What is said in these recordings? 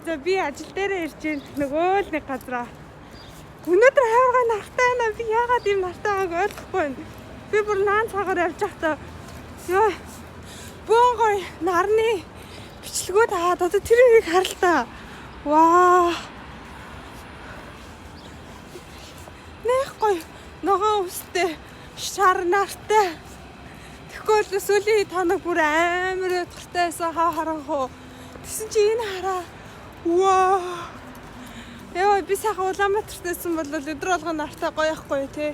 За би ажил дээрээ ирж байна. Нөгөө л нэг газраа. Өнөөдөр хавргаа нартай байна. Би яагаад ийм нартай байгааг ойлгохгүй байна. Би бүр наан цагаар явж байхдаа ёо бөөн гоё нарны бичлэгүүд аваад одоо тэр үеийг харалтаа. Ваа. Нэх гоё ногоон үстэй шар нартай. Тэгэхгүй бол сүүлийн тоног бүр амар өдөртэй байсан хаа харанхуу. Тэгсэн чи энэ хараа. Ваа. Яа би сайхан Улаанбаатарт байсан бол өдөр болгон нартай гоё яахгүй тий.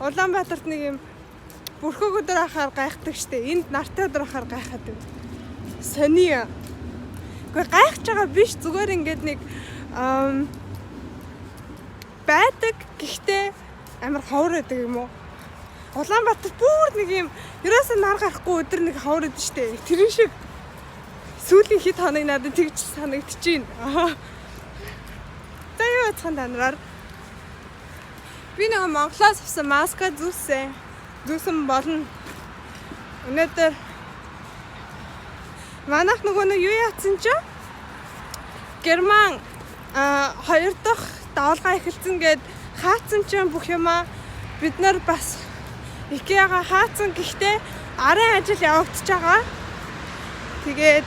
Улаанбаатарт нэг юм бүрхэг өдөр ахаар гайхдаг штэ. Энд нартай өдөр ахаар гайхаад байна. Сони. Гэхдээ гайхаж байгаа биш, зүгээр ингээд нэг байдаг гэхдээ амар ховор байдаг юм уу? Улаанбаатар бүр нэг юм ерөөсөө нар гарахгүй өдөр нэг ховор байдаг штэ. Тэр шиг сүүлийн хэд хоног надад тэгж санагдчихээн. За юу яцхан танараар би нэг Монголоос авсан маска зүүсэн. Зүүсэн болно. Өнөөдөр манайх нөгөө нэг юу яатсан чи? Герман хоёр дахь давалгаа эхэлсэн гээд хаацсан чинь бүх юмаа бид нар бас IKEA-га хаацсан, гэхдээ арын ажил явагдаж байгаа. Тэгээд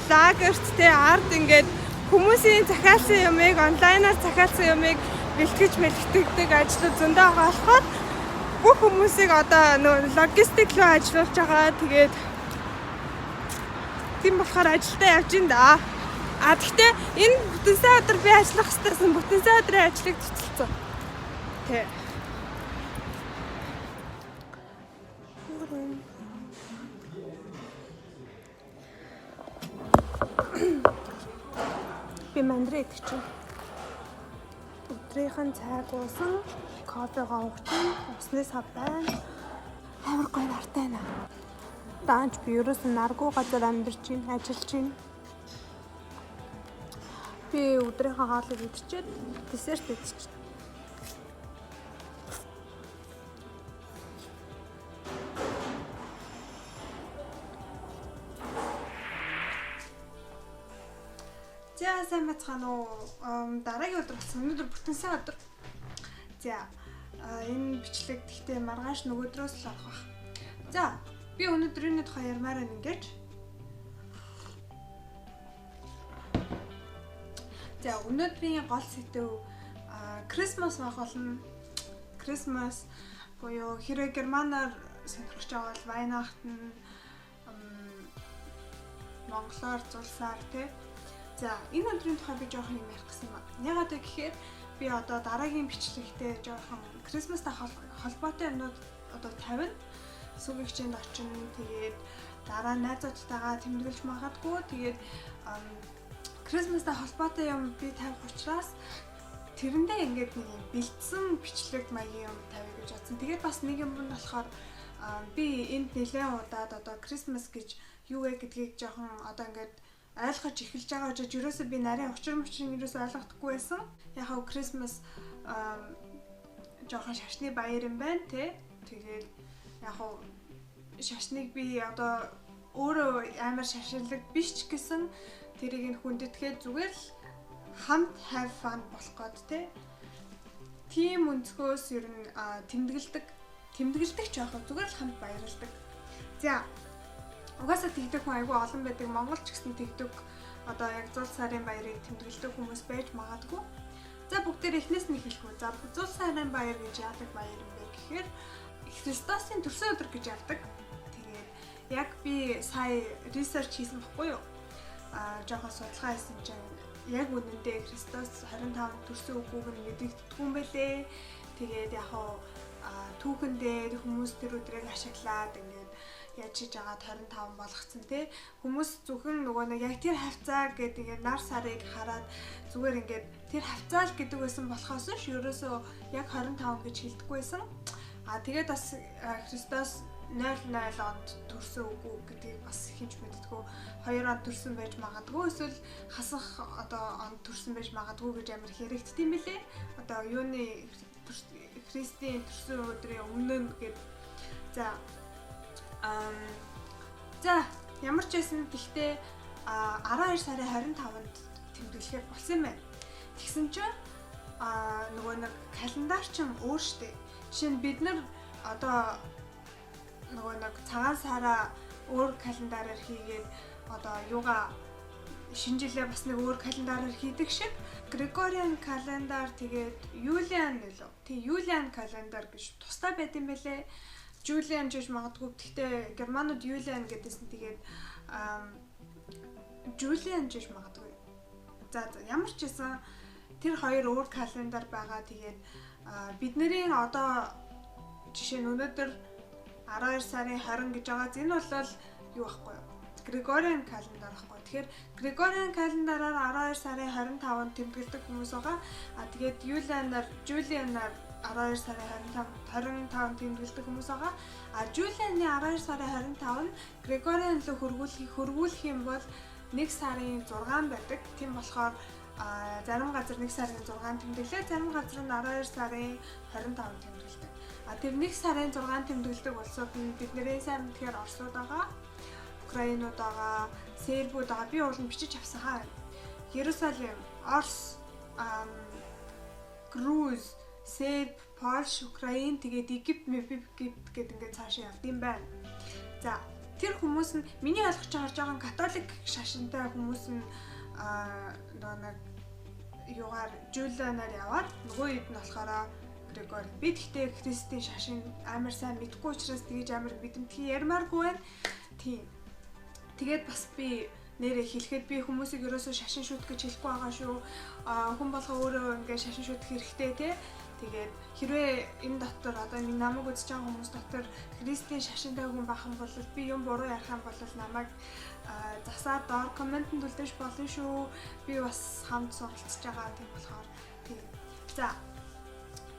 лагерт те ард ингээд хүмүүсийн захиалсан юмыг онлайнаар захиалсан юмыг бэлтгэж мэлтгэдэг ажлууд зөндөө байгаа болохоор бүх хүмүүсийг одоо нөө логистик руу ажиллуулж байгаа. Тэгээд тийм болохоор ажилдаа явж ин да. А тэгтээ энэ бүтэн сайн өдөр би ажиллах хэрэгтэйсэн, бүтэн сайн өдрийн ажлыг цуцалцсан. Тэ. Би мандраа идчихэв. Өдрийнхэн цайг уусан, кофегаа уучих, усны сав байна. Амар гоё нартай байна. Даанч би ерөөсөн наргүй газар амьдарч байна, ажиллаж байна. Би өдрийнхөө хоолыг идчихэд десерт идчихэв. За сайн байцгаана уу? Дараагийн өдөр болсон. Өнөөдөр бүтэн сайн өдөр. За энэ бичлэг гэхдээ маргааш нөгөөдрөөс л орох байх. За би өнөөдөр энэ тухай ярмаар байна ингэж. За өнөөдрийн гол сэдэв Christmas байх болно. Christmas буюу хэрэг германаар сонирхож байгаа бол Weihnachten, монголоор зулсаар тий. За энэ өдрийн тухай би жоохон юм ярих гэсэн юм аа. Яагаад вэ гэхээр би одоо дараагийн бичлэгтээ жоохон Christmas-тай холбоотой юмнууд одоо тавина. Сүгийн хичээнд очино. Тэгээд дараа найзуудтайгаа тэмдэглэж магадгүй. Тэгээд Christmas-тай холбоотой юм би тавих учраас тэрэндээ ингээд нэг юм бэлдсэн бичлэг маягийн юм тавья гэж бодсон. Тэгээд бас нэг юм нь болохоор би энд нэлээд удаад одоо Christmas гэж юу вэ гэдгийг жоохон одоо ингээд ойлгож эхэлж байгаа учраас ерөөсөө би нарийн учир мөчрийг ерөөсөө ойлгохдоггүй байсан. Яг хав Christmas жоохон шашны баяр юм байна тий. Тэгээд яг хав шашныг би одоо өөрөө амар шашинлаг биш ч гэсэн тэрийг нь хүндэтгээд зүгээр л хамт have fun болох гээд тий. Тийм өнцгөөс ер нь тэмдэглэдэг ч яах вэ? Зүгээр л хамт баярладаг. За угаасаа тэгдэг хүн айгүй олон байдаг. Монгол ч гэсэн тэгдэг. Одоо яг зул сарын баярыг тэмдэглэдэг хүмүүс байж магадгүй. За бүгдээр эхнээс нь хэлэхгүй. За зул сарын баяр гэж яадаг баяр юм бэ гэхээр Христосын төрсөн өдөр гэж явдаг. Тэгээд яг би сая research хийсэн баггүй юу? Жоохон судалгаа хийсэн чинь яг үнэндээ Христос 25 төрсөн үгүйг нь мэдэгддэггүй юм байлээ. Тэгээд яг хуу түүхэндээ хүмүүс тэр өдрийг ашиглаад ингээд яаж хийж байгаа 25 болгоцсон тий. Хүмүүс зөвхөн нөгөө нэг яг тэр хавцаа гэдэг ингээд нар сарыг хараад зүгээр ингээд тэр хавцаа л гэдэг байсан болохоос ш ерөөсөө яг 25 гэж хэлдэггүй байсан. А тэгээд бас Христос 00 онд төрсөн үгүй гэдгийг бас хинч мэддэггүй. 2 онд төрсөн байж магадгүй, эсвэл хасах одоо онд төрсөн байж магадгүй гэж амар хэрэгддэг юм билээ. Одоо юуны Христийн төрсөн өдрийн өмнө нь гэд. За за ямар ч байсан гэхдээ 12 сарын 25-нд тэмдэглэхээр болсон юм байна. Тэгсэн чинь нөгөө нэг календар чинь өөр штэ. Жишээ нь бид нар одоо нөгөө нэг цагаан сараа өөр календараар хийгээд одоо юугаа шинэ жилээ бас нэг өөр календараар хийдэг шиг Gregorian календар тэгээд Julian нэлөө. Тэг Julian календар гэж тусдаа байд юм бэлээ. Julian гэж магадгүй. Гэхдээ германууд Julian гэдээсэн. Тэгээд Julian гэж магадгүй. За ямар ч байсан тэр хоёр өөр календар байгаа. Тэгээд бидний одоо жишээ нь өнөөдөр 12 сарын 20 гэж байгаа. Энэ бол юу байхгүй юу? Gregorian календар байхгүй. Тэгэхээр Gregorian календараар 12 сарын 25-нд тэмдэглэдэг хүмүүс байгаа. А тэгээд Julian-аар 12 сарын 25-нд тэмдэглэдэг хүмүүс байгаа. А Julian-ы 12 сарын 25 нь Gregorian руу хөрвүүлэх юм бол 1 сарын 6 байдаг. Тийм болохоор зарим газар 1 сарын 6-нд тэмдэглээ, зарим газар нь 12 сарын 25-нд тэмдэглэдэг. А тэр 1 сарын 6-нд тэмдэглэдэг улсууд нь бидний сайн мэдхээр Оросууд байгаа, Украинууд байгаа, Сербүүд байгаа. Би уул нь бичиж авсан хаа. Иерусалим, Орос, Груз, Серб, Польш, Украин, тэгээд Египт, Египт гэдэг ингээд цаашаа явд юм байна. За, тэр хүмүүс нь миний ойлгож байгаа жоохон католик шашинтай хүмүүс нь нөгөө нэг юугаар Жулианаар яваад нөгөө хэд нь болохоор Григори. Би тэгтээ Христийн шашин амар сайн мэдгүй учраас тэгэж амар мэдэмтгий ярмааргүй байна. Тийм. Тэгээд бас би нэрээ хэлэхэд би хүмүүсийг ерөөсөө шашин шүт гэж хэлэхгүй байгаа шүү. Хүн болгоо өөрөө ингээд шашин шүтэх хэрэгтэй те. Тэгээд хэрвээ энэ дотор одоо минь намайг үзэж байгаа хүмүүс дотор Христийн шашинтай хүн байх юм бол би юм буруу ярих юм бол намайг засаад доор комментэнд үлдээж болно шүү. Би бас хамт суралцж байгаа тийм болохоор тийм. За,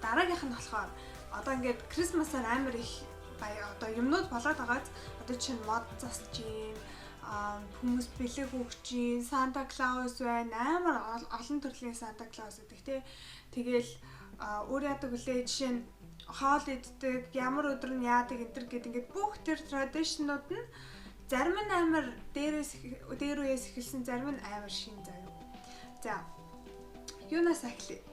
дараагийнх нь болохоор одоо ингээд Christmas-аар амар их одоо юмнууд болоод байгааз одоо чинь мод засаж гин, хүмүүс бэлэг өгч гин, Санта Клаус байна, амар олон төрлийн Санта Клаус гэдэг тий. Тэгэл өөр яадаг үлээ, жишээ нь хоол иддэг, ямар өдөр нь яадаг энэ төр гэд ингээд бүх тэр tradition-ууд нь зарим нь амар дээрээс дээр үеэс эхэлсэн, зарим нь амар шин заяа. За, юунаас эхлэе?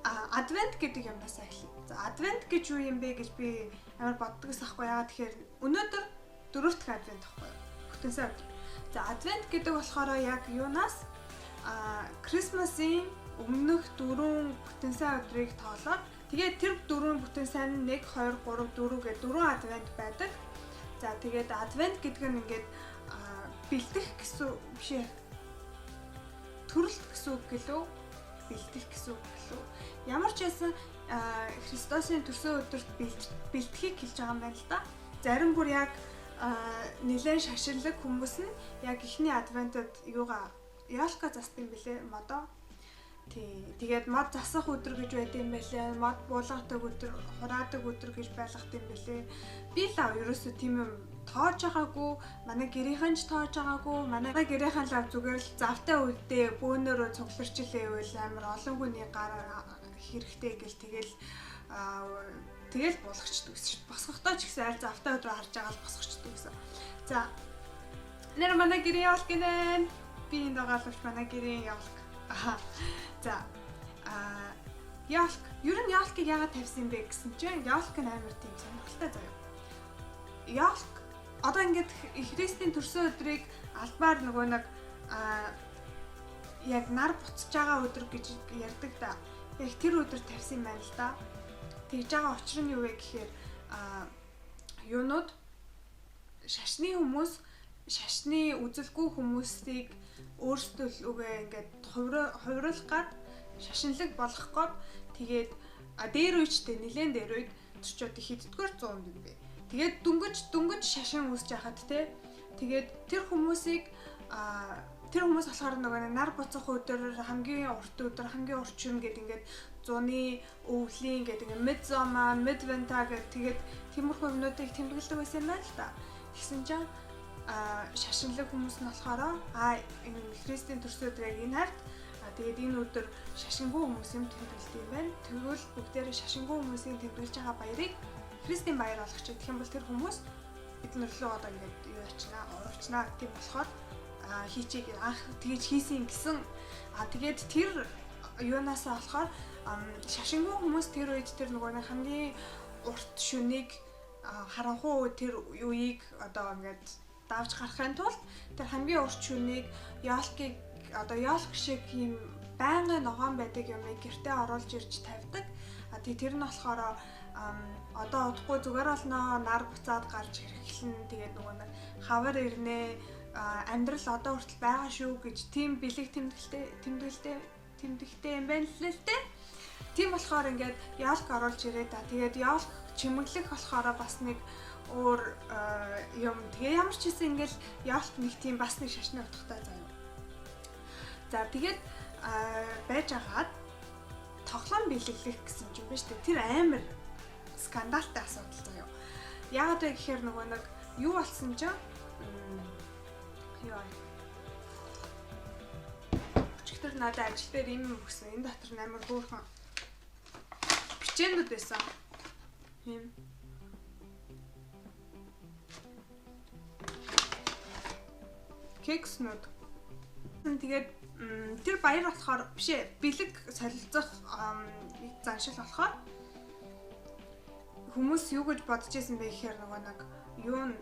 Адвент гэдэг юмнаас эхлэе. За, адвент гэж юу юм бэ гэж би амар боддог ус ахгүй яа. Тэгэхээр өнөөдөр дөрөв дэх адвент ахгүй юу? Бүтэн сайн өдөр. За, адвент гэдэг болохоор яг юунаас Christmas-ийн өмнөх дөрвөн бүтэн сайн өдрийг тоолоод тэгээд тэр дөрвөн бүтэн сайн нь 1 2 3 4 гэх дөрвөн адвент байдаг. За, тэгээд адвент гэдэг нь ингээд бэлдэх гэсэн биш ээ. Төрөлт гэсэн үг гэлөө, бэлдэх гэсэн үг гэлөө. Ямар ч байсан Христосын төрсөн өдөрт бэлтгэхийг хэлж байгаа юм байна л да. Зарим бүр яг нэлээд шашинлаг хүмүүс нь яг эхний адвентад юугаа ёлка засдаг юм бэлээ, модоо. Тий. Тэгээд мод засах өдөр гэж байд юм байлээ. Мод буулгадаг өдөр, хураадаг өдөр гэж байлгах юм бэлээ. Би л ав ерөөсөө тийм юм тоож байгаагүй. Манай гэрийнхэн ч тоож байгаагүй. Манай гэрийнхэн лав зүгээр л завтай үедээ бөөнөрөө цугларчлээвэл амар олон хүний гар хэрэгтэй гэл тэгэл буулгачдаг гэсэн шүү. Босгохдоо ч гэсэн аль завтай өдрөө харж байгаа л босгочдөг гэсэн. За, нэр манай гэрийн ёлк гинэ. Би энд байгаа л манай гэрийн ёлк. Аха. За, ёлк. Ер нь ёлкийг яагаад тавьсан бэ гэсэн чинь ёлк нь амар тийм сонирхолтой заяа. Ёлк одоо ингээд Христийн төрсөн өдрийг албаар нөгөө нэг яг нар буцаж байгаа өдөр гэж ярьдаг да. Яг тэр өдөр тавьсан юм байна л да. Тэгж байгаа учир нь юу вэ гэхээр юунууд шашны хүмүүс шашны үзэлгүй хүмүүсийг өөрсдөө үгээ ингээд хувируулах гад шашинлаг болгох гээд тэгээд дээр үечтэй нилээн дээр үед тэр чи одоо хэддүгээр зуунд юм бэ? Тэгээд дөнгөж шашин үүсэж хахад те. Тэгээд тэр хүмүүсийг тэр хүмүүс болохоор нөгөө нар буцах өдөр хамгийн урт өдөр, хамгийн урчин гэд ингээд зуны өвлийн гэдэг ингээд Midsommar, Midwinter гэд тэгээд тиймэрхүү юмнуудыг тэмдэглэдэг байсан юм байна л да. Тэгсэн чинь шашинлаг хүмүүс нь болохоор энэ Христийн төрсөн өдрийг энэ хавьд тэгээд энэ өдөр шашингүй хүмүүс юм тэмдэглэдэг юм байна. Тэгвэл бүгдээрээ шашингүй хүмүүсийн тэмдэглэж байгаа баярыг Христийн баяр болгочих. Тэгэх юм бол тэр хүмүүс бид нар лөө одоо ингээд юу ячнаа, уурчнаа. Тийм болохоор хийчихээ анх тэгэж хийсэн гэсэн. А тэгээд тэр юунаасаа болохоор шашингүй хүмүүс тэр үед тэр нөгөө нэг хамгийн урт шөнийг харанхуй тэр үеийг одоо ингээд давж гарахын тулд тэр хамгийн урт шөнийг ёлкийг одоо ёлк шиг юм байнгын ногоон байдаг юмыг гэртээ оруулж ирж тавьдаг. А тэг тэр нь болохоор одоо удахгүй зүгээр олноо, нар буцаад гарч ирэхлэн, тэгээд нөгөө нэг хавар ирнэ, амьдрал одоо хүртэл байгаа шүү гэж тийм бэлэг тэмдэгтэй юм байна л л дээ. Тийм болохоор ингээд ёлк оруулж ирээд та. Тэгээд ёлк чимэглэх болохоор бас нэг өөр юм. Тэгээ ямар ч хийсэн ингээл ёлк нэг тийм бас нэг шашны утгатай заяа. За тэгээд байж агаад тоглоом бэлэглэх гэсэн юм байна шүү дээ. Тэр амар скандалтай асуудал заяа. Яагаад вэ гэхээр нөгөө нэг юу болсон чинь юу өчигдөр надад ажил дээр юм өгсөн. Энэ дотор амар хөөрхөн бичээнүүд байсан. Тийм. Кекснүүд. Тэгээд тэр баяр болохоор биш ээ, бэлэг солилцох заншил болохоор хүмүүс юу гэж бодож исэн бэ гэхээр нөгөө нэг юу н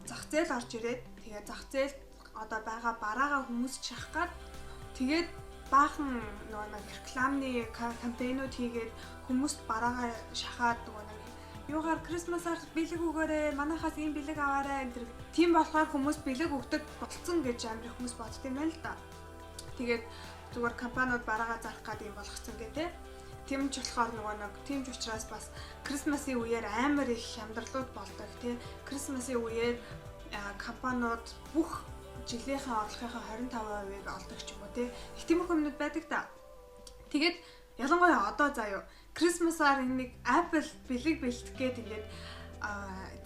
зах зээл орж ирээд тэгээ зах зээл одоо байгаа бараагаа хүмүүс шахах гад тэгээд баахан нөгөө нэг рекламны кампайнууд хийгээд хүмүүст бараагаа шахаад нөгөө нэг юугаар Крисмасаар бэлэг өгөөрэй, манайхаас ийм бэлэг аваарай энэ төр. Тийм болохоор хүмүүс бэлэг өгдөг болцсон гэж амар их хүмүүс бодд юм байна л да. Тэгээд зүгээр компаниуд бараагаа зарах гад юм болгоцсон гэ тэ. Тийм ч болохоор нөгөө нэг тийм ч учраас бас Крисмасын үеэр амар их хямдралууд болдог тий. Крисмасын үеэр компаниуд бүх жилийнхээ орлогынхаа 25%-ыг олдог ч юм уу тий. Их тиймэрхүү юмнууд байдаг та. Тэгээд ялангуяа одоо заа юу Крисмасаар энэ нэг Apple бэлэг бэлтгэх гээд ингээд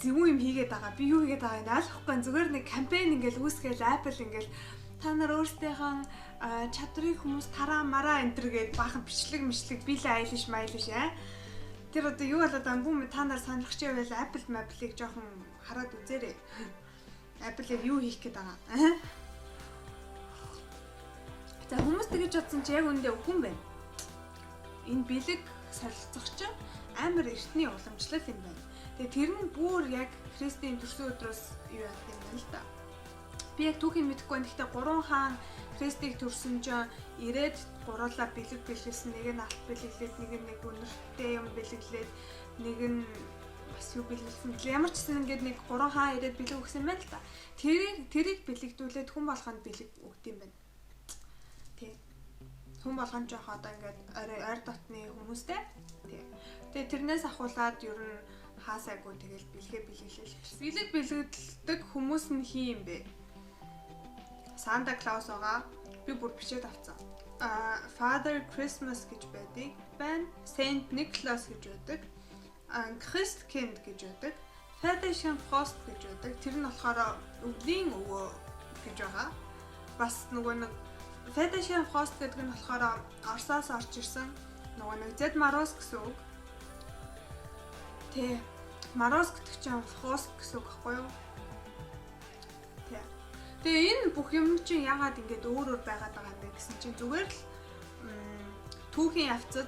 зөвүүн юм хийгээд байгаа. Би юу хийгээд байгааг нь ойлгохгүй. Зүгээр нэг кампайн ингээл үүсгээл Apple ингээл та нар өөрсдийнхөө чадрыг хүмүүс тараа мараа энэ төр гээд баахан бичлэг мишлэг Billie Eilish майлиш аа. Тэр одоо юу болоод байгаа юм бэ? Та нар сонирхч байвал Apple Map-ыг жоохон хараад үзээрэй. Apple-ыг юу хийх гээд байгаа. За хүмүүс тэгэж бодсон чи яг үндэ үгүй юм байна. Энэ бэлэг солилцох чинь амар эртний уламжлал юм байна. Тэгээ тэр нь бүр яг Христийн төрсөн өдрөөс юу яадаг юм байна л да. Би яг түүхийг мэдэхгүй байна. Гэхдээ гурван хаан Христийг төрсөн чинь ирээд гуруулаа бэлэг бэлгэлсэн. Нэг нь алт бэлэглээд, нэг нь нэг үнэртэй юм бэлэглээд, нэг нь бас юу бэлгэлсэн. Ямар ч гэсэн ингээд нэг гурван хаан ирээд бэлэг өгсөн юм байна л да. Тэрийг бэлэгдүүлээд хүн болгонд бэлэг өгд юм байна. Тий. Хүн болгон жоох одоо ингээд ойр дотны хүмүүстэй. Тий. Тэгээ тэрнээс ахуулаад ер нь хаасайгүй тэгэл бэлгээ бэлгэлэл. Бэлэг бэлгэлдэг хүмүүс нь хин юм бэ? Санта Клаус байгаа. Би бүр бичээд авцсан. Father Christmas гэж байдаг байна. Saint Nicholas гэж байдаг. Christkind гэж байдаг. Väterchen Frost гэж байдаг. Тэр нь болохоор өвлийн өвөө гэж байгаа. Бас нөгөө нэг Väterchen Frost гэдэг нь болохоор Оросоос орж ирсэн нөгөө нэг Дед Мороз гэсэн үг. Тэ. Мороз гэдэг чинь Frost гэсэн үг байхгүй юу? Тэ. Тэгээ энэ бүх юм чинь яагаад ингэж өөр өөр байгаад байгаа юм бэ гэсэн чинь зүгээр л түүхийн явцад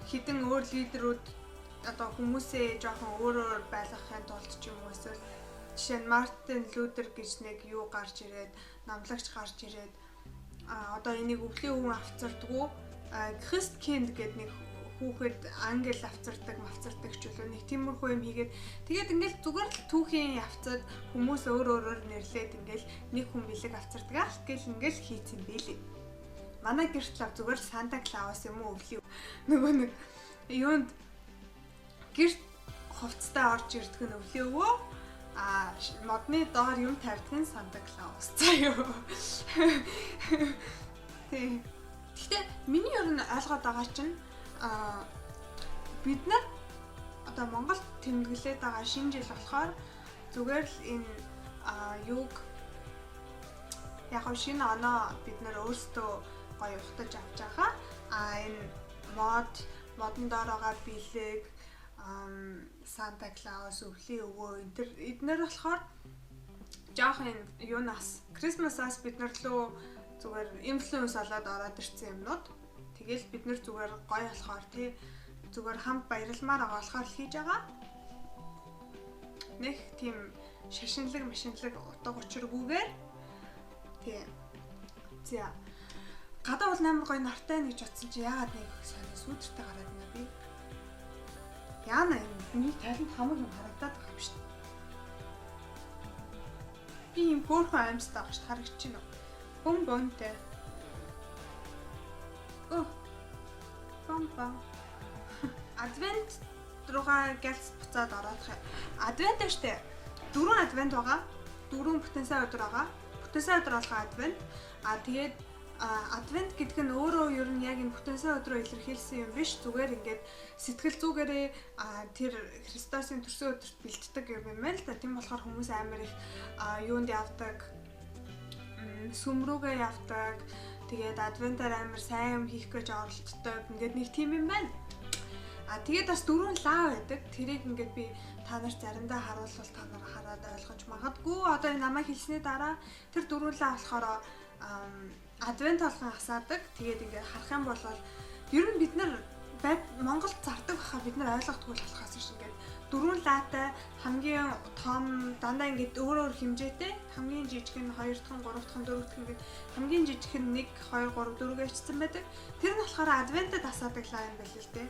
хідэн өөр лидерүүд одоо хүмүүсээ жоохон өөрөөр байлгахын тулд ч юм уу эсвэл жишээ нь Мартин Лютер гэж нэг юу гарч ирээд намлагч гарч ирээд одоо энийг өвлийн өвөн авцардгүү Christkind гэдэг нэг хүүхэд ангел авцардаг, мавцардаг ч үлээ нэг тиймэрхүү юм хийгээд тэгээд ингээл зүгээр л түүхийн явцад хүмүүс өөр өөрөөр нэрлээд ингээл нэг хүн бэлэг авцардаг аа гэл ингээл хийцэн бэлээ. Манай гэрт лав зүгээр л Санта Клаус юм уу өвлийн нөгөө нэг юунд гэрт хувцастай орж ирдэг нь өвлийн өвөө, а модны доор юм тавьдаг нь Санта Клаус заяа. Тий. Гэхдээ миний ер нь ойлгоод байгаа чинь бид нар одоо Монголд тэмдэглээд байгаа шинэ жил болохоор зүгээр л энэ юуг яг нь шинэ оноо бид нар өөрсдөө гоё ухтаж авч байгаа. А энэ мод, модон доор байгаа бэлэг, Санта Клаус, өвлийн өвөө энэ төр эднэр болохоор Жохон юунаас Christmas-аас бид нар лөө зүгээр influence болоод ороод ирсэн юмнууд. Тэгэл бид нар зүгээр гоё болохоор тий зүгээр хамт баярламаар байгаа болохоор л хийж байгаа. Нэг тийм шашинлаг машинлаг утга учиргүйгээр тий. За. Гадаа бол амар гоё нартай нэг ч утсан чи яагаад нэг сони сүүдэртэй гараад байна би. Яана юм миний талент хамаг юм харагдаад байгаа юм шүү дээ. Би юм хөөрхөн аимстай байгаа шүү дээ харагдаж байна уу? Бом бонтой. Оо. Бом бом. Адвент руугаа гэлц буцаад ороодох юм. Адвент штэ. 4 адвент байгаа. 4 бүтэн сайн өдөр байгаа. Бүтэн сайн өдөр болгоо адвент. А тэгээд адвент гэдэг нь өөрөө ер нь яг энэ бүтэн сайн өдрөө илэрхийлсэн юм биш. Зүгээр ингээд сэтгэл зүгээрээ тэр Христосын төрсөн өдөрт бэлддэг юм байна л да. Тийм болохоор хүмүүс амар их юунд явдаг, сүм рүүгээ явдаг. Тэгээд адвентаар амар сайн юм хийх гэж оролддог. Ингээд нэг тийм юм байна. А тэгээд бас 4 лаа байдаг. Тэрийг ингээд би та нарт заримдаа харуулвал та нар хараад ойлгож магадгүй. Одоо энэ намайг хэлсний дараа тэр 4 лаа болохоор адвент болгон асаадаг. Тэгээд ингээд харах юм бол ер нь бид нар Монголд зардаг байхаа бид нар ойлгохгүй л болохоос биш ингээд 4 лаатай хамгийн том дандаа ингээд өөр өөр хэмжээтэй хамгийн жижиг нь 2 дахь, 3 дахь, 4 дахь ингээд хамгийн жижиг нь 1 2 3 4 гэж бичсэн байдаг. Тэр нь болохоор адвентэд асаадаг лаа юм байл л дээ.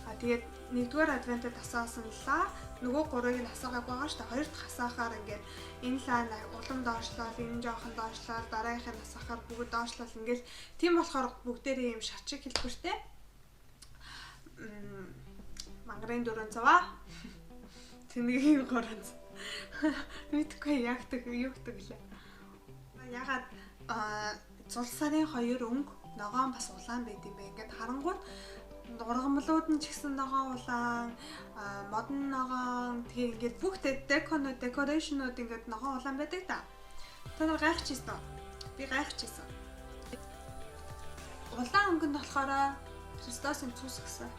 А тэгээд нэгдүгээр адвентэд асаасан лаа нөгөө гурвыг нь асаагаагүй байгаа шүү дээ. Хоёр дахь асаахаар ингээд энэ лаа улам доошлол, энэ жоохон доошлол, дараагийнх нь асаахаар бүгд доошлол ингээд тийм болохоор бүгдээрээ юм шар шиг хэлбэртэй. Мангарын 4 цаваа. Тэнэгийн 3 цав. Мэдхгүй яг тэг юу гэдэг лээ. Ягаад зул сарын 2 өнгө ногоон бас улаан байд юм бэ? Ингээд харангуут ургамлууд нь ч гэсэн ногоон улаан, мод нь ногоон, тэгээ ингээд бүх деконууд, декорэйшнууд ингээд ногоон улаан байдаг та. Та нар гайхчихсан уу? Би гайхчихсан. Улаан өнгө нь болохоор Христосын цус гэсэн.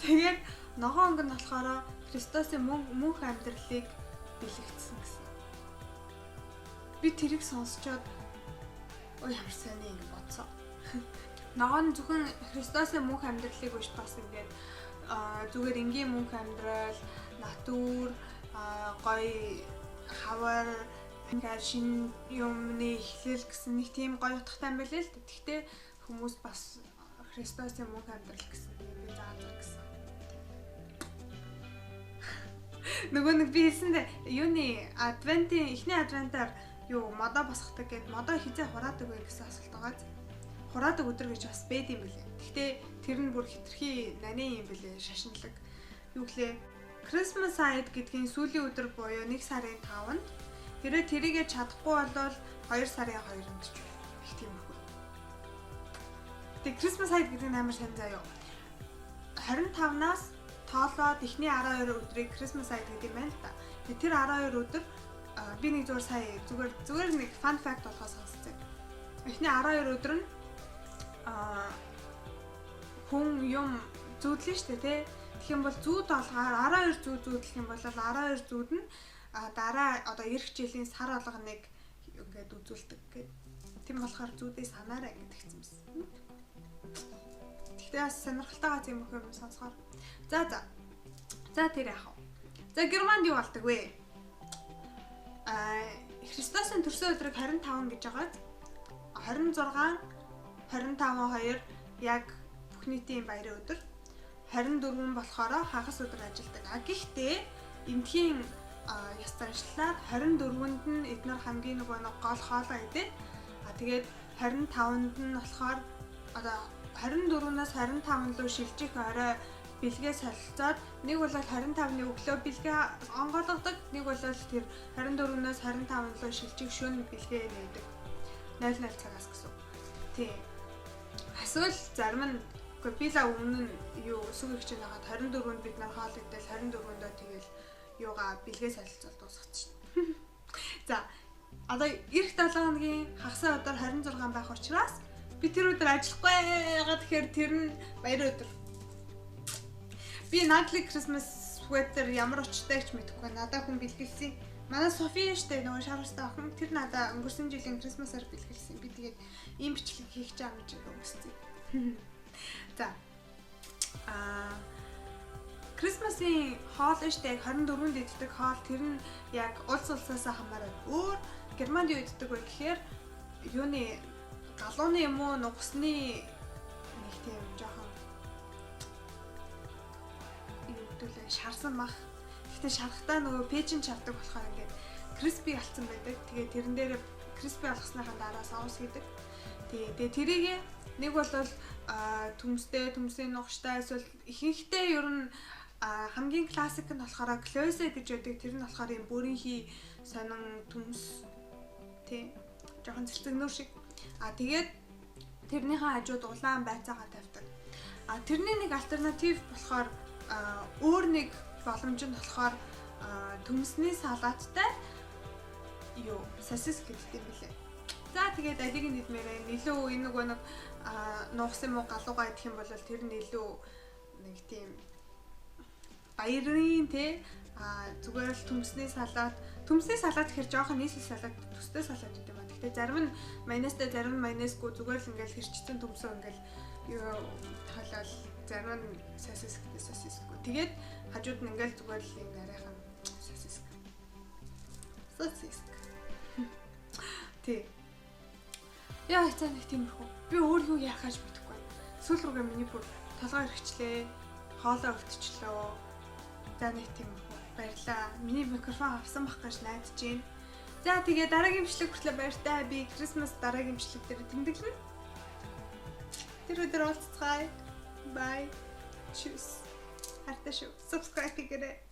Тэгээд ногоон өнгө нь болохоор Христосын мөнх амьдралыг бэлэгдсэн гэсэн. Би тэрийг сонсчоод ой ямар сайн юм бодсон. Ногоон зөвхөн Христосын мөнх амьдралыг биш бас ингээд зүгээр энгийн мөнх амьдрал, натур, гоё хавар, ингээд шинэ юмны эхлэл гэсэн нэг тийм гоё утгатай юм байлээ л дээ. Гэхдээ хүмүүс бас Христосын мөнх амьдрал гэсэн би заазар гэсэн. Нөгөө нэг би хэлсэндээ юуны адвентын эхний адвентаар юу модоо босгодог гэд модоо хизээ хураадаг вэ гэсэн асуулт байгаа. Хураадаг өдөр гэж бас байд юм билээ. Гэхдээ тэр нь бүр хитрхи наны юм билээ, шашинлаг. Юу гэлээ? Christmas Eve гэдгийн сүүлийн өдөр буюу 1 сарын 5-нд хэрвээ тэрийгэ чадахгүй болвол 2 сарын 2-нд ч их тиймэрхүү. Тэгээ Christmas Eve гэдэг нь амар сайн заяа. 25-наас тоолоод эхний 12 өдрийг Christmas Eve гэдэг юм байна л да. Тэгээ тэр 12 өдөр би нэг зүгээр сая зүгээр нэг fun fact болгоо сонсцсон. Эхний 12 өдөр нь хүн юм зүүдлэн штэ тий. Тэгэх юм бол зүүд олгаар 12 зүүд зүүдлэх юм бол 12 зүүд нь дараа одоо эх жилийн сар болгоныг ингээд үзүүлдэг гэд. Тийм болохоор зүүдээ санаарай гэдэг хэвчсэн байсан. Тэгтээ бас сонирхолтой гац юм их юм сонсохоор. За за. За тэр яах вэ? За Германд юу болдог вэ? Христосын төрсөн өдрийг 25 гэж байгаад 26 25 2 яг бүх нийтийн баярын өдөр. 24 болохоор хагас өдөр ажилладаг. А гэхдээ эндхийн ёс заншлаар 24-нд нь эднэр хамгийн нөгөө нэг гол хоолоо идээд а тэгээд 25-нд нь болохоор одоо 24-наас 25 руу шилжих орой бэлгээ солилцоод нэг бол 25-ны өглөө бэлгээ онгойлгодог, нэг бол тэр 24-наас 25 руу шилжих шөнө бэлгээ нээдэг. 00 цагаас гэсэн. Тий. Эсвэл зарим нь үгүй би л өмнө нь юу өсөг их чинь хагаад 24-нд бид нар хоол идэл 24-ндөө тэгэл юугаа бэлгээ солилцол дуусгачих шин. За одоо эх 7 хоногийн хагас өдөр 26 байх учраас би тэр өдөр ажиллахгүй. Ягаад тэгэхээр тэр нь баяр өдөр. Би Nightly Christmas Together ямар учиртай ч мэдэхгүй. Надаа хүн бэлгэлсэн. Манай Софи штэ, нөгөө шар устай охин, тэр надаа өнгөрсөн жилийн Christmas аар бэлгэлсэн. Би тэгээд ийм бичлэг хийх чам гэж өгсөн. За. Christmas ын хоол штэ, яг 24-нд иддэг хоол, тэр нь яг улс улсаас хамаарат өөр. Германд юу иддэг вэ гэхээр юуны, галууны юм уу, нугасны нэг тийм жоохон юу гэдэг лээ, шарсан мах. Гэхдээ шарахтаа нөгөө пэйжин шардаг болохоор ингээд crispy болсон байдаг. Тэгээ тэрэн дээр crispy болгосныхаа дараа соус хийдэг. Тэгээ тэрийг нэг бол төмстэй, төмсний нугаштай, эсвэл ихэнхдээ ер нь хамгийн классик нь болохоор Klöße гэж байдаг. Тэр нь болохоор юм бүрийнхий сонин төмс тий, жоохон цэлцэгнүүр шиг. А тэгээд тэрнийхээ хажууд улаан байцаагаа тавьдаг. А тэрний нэг альтернатив болохоор, өөр нэг боломж нь болохоор төмсний салаттай юу, сосис гэдэг юм билээ. За, тэгээд алийг нь идмээрээ, илүү энэ нөгөө нэг нугас юм уу, галуугаа идэх юм бол тэр нь илүү нэг тийм баярын те. А зүгээр л төмсний салат, төмсний салат гэхэр жоохон нийслэл салат төстэй салат гэдэг юм а. Гэхдээ зарим нь майонезтай, зарим нь майонезгүй, зүгээр л ингээл хэрчсэн төмсөө ингээл юу тоолол, зарим нь сосисктэй, сосисгүй. Тэгээд хажууд нь ингээл зүгээр л юм нарийнхан сосиск. Сосиск. Тий. Яа, за, нэг тиймэрхүү. Би өөр юу ярихаж мэдэхгүй байна. Сүүл рүүгээ миний бүр толгой эргэчлээ. Хоолой өвтчлөө. За, нэг тиймэрхүү. Баярлаа. Миний микрофон авсан бах гэж найдаж байна. За, тэгээ дараагийн бичлэг хүртлээ баяртай. Би Christmas дараагийн бичлэг дээр тэмдэглэнэ. Тэр өдөр уулзцгаая. Bye. Tschüss. Хайртай шүү. Subscribe хийгээрэй.